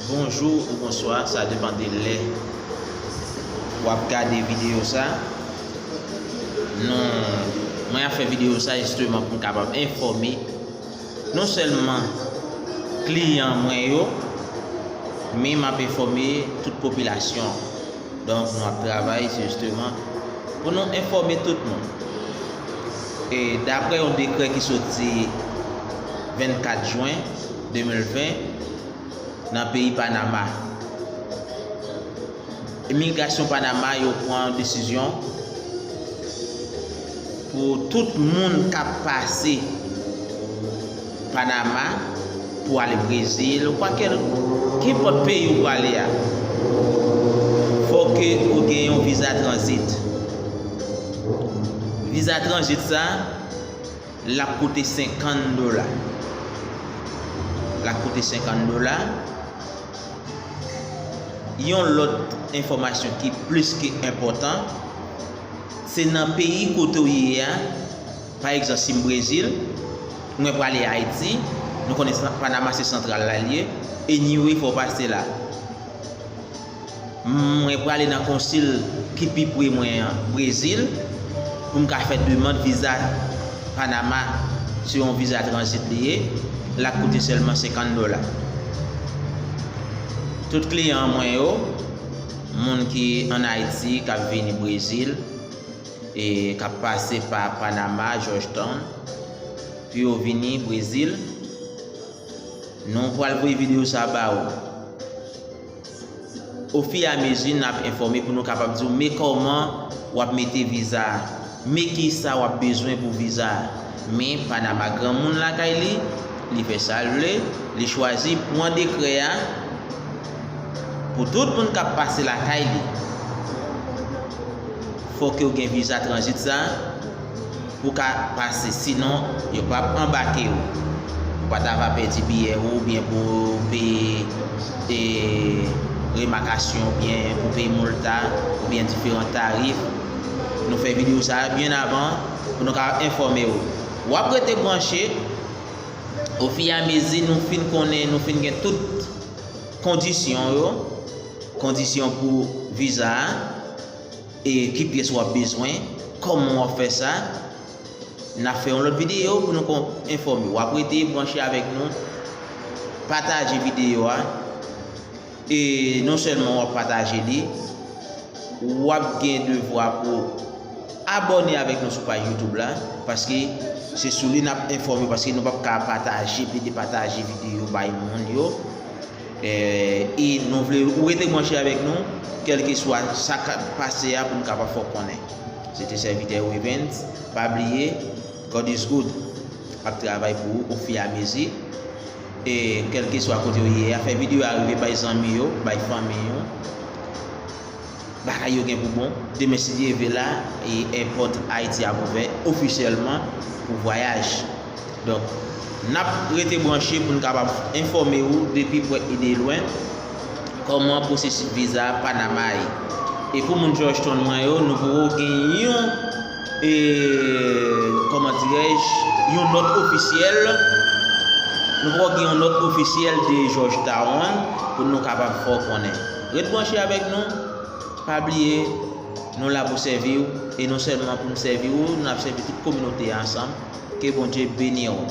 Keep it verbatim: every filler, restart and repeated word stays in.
Bonjou ou bonswa, sa depann de lè w ap gade videyo sa. Nou, mwen ap fè videyo sa jisteman pou m kapab enfòme non sèlman kliyan mwen yo, men m ap enfòme tout popilasyon. Donk, nou ap travay, se jisteman pou nou enfòme tout moun. E daprè yon dekrè ki soti vennkat jen de mil ven nan peyi Panama, imigrasyon Panama yo pran yon desizyon pou tout moun k ap pase Panama pou ale Brezil, ou pa kèl, kenpòt peyi ou prale a, fò ke ou gen yon viza tranzit. Viza tranzit sa, l ap koute senkant dola. L ap koute senkant dola. Yon lòt enfòmasyon ki plis ke enpòtan, se nan peyi kote w ye a. Pa egzanp, si m Brezil, mwen prale Ayiti, nou konnen Panama se santral la l ye, anyway, fò w pase la. Mwen prale nan konsil ki pi pre mwen an, Brezil, pou m ka fè demann viza Panama, se yon viza tranzit li ye, l ap koute sèlman senkant dola. Tout kliyan mwen yo, moun ki ann Ayiti, k ap vini Brezil, e k ap pase pa Panama, Georgetown, pou yo vini Brezil, nou pral voye videyo sa ba ou. Ofiramezi n ap enfòme pou nou kapab di w, men kòman w ap mete viza a, men kisa w ap bezwen pou viza a. Men Panama granmoun lakay li, li fè sa l vle, li chwazi pran dekrè a pou tout moun k ap pase lakay li. Fòk yo gen viza tranzit sa pou ka pase, sinon yo p ap anbake w. Ou pa ta va pèdi biyè ou, oubyen pou peye e, remakasyon, oubyen pou peye moulta, oubyen diferan tarif. Nou fè videyo sa a byen avan pou nou ka enfòme w. W ap rete branche, ofiramezi nou fin konnen, nou fin gen tout kondisyon yo, kondisyon pou viza a, e ki pyès w ap bezwen, kòman w ap fè sa. N ap fè yon lòt videyo pou nou kon enfòme. W ap rete branche avèk nou, pataje videyo a, e non sèlman w ap pataje li, w ap gen devwa pou abòne avèk nou sou paj YouTube la, paske se sou li n ap enfòme, paske nou p ap ka pataje, plede pataje videyo bay moun yo. E, e nou vle ou rete branche avèk nou, kèlkeswa sa k ap pase a, pou nou kapab fè w konnen. Se te sèvitè Wevens, pa bliye, God is good, ap travay pou ou ofiramezi. E kèlkeswa kote w ye a, fè videyo a rive bay zanmi yo, bay fanmi yo. Bagay yo gen pou bon. Demen, si Dye vle, la, e èpòt Ayiti ap ouvè ofisyèlman pou vwayaj. Donk, n ap rete branche pou n kapab enfòme ou depi prè e de lwen kòman pwosesis viza Panama ye. E pou moun Georgetown mwen yo, nou poko gen yon, e, kòman dirèj, yon nòt ofisyèl. Nou poko gen yon nòt ofisyèl de Georgetown pou nou kapab fè w konnen. Ret branche avèk nou. Pa bliye, nou la pou sèvi w, e non sèlman pou n sèvi w, n ap sèvi tout kominote a ansanm. Ke Bondye beni w.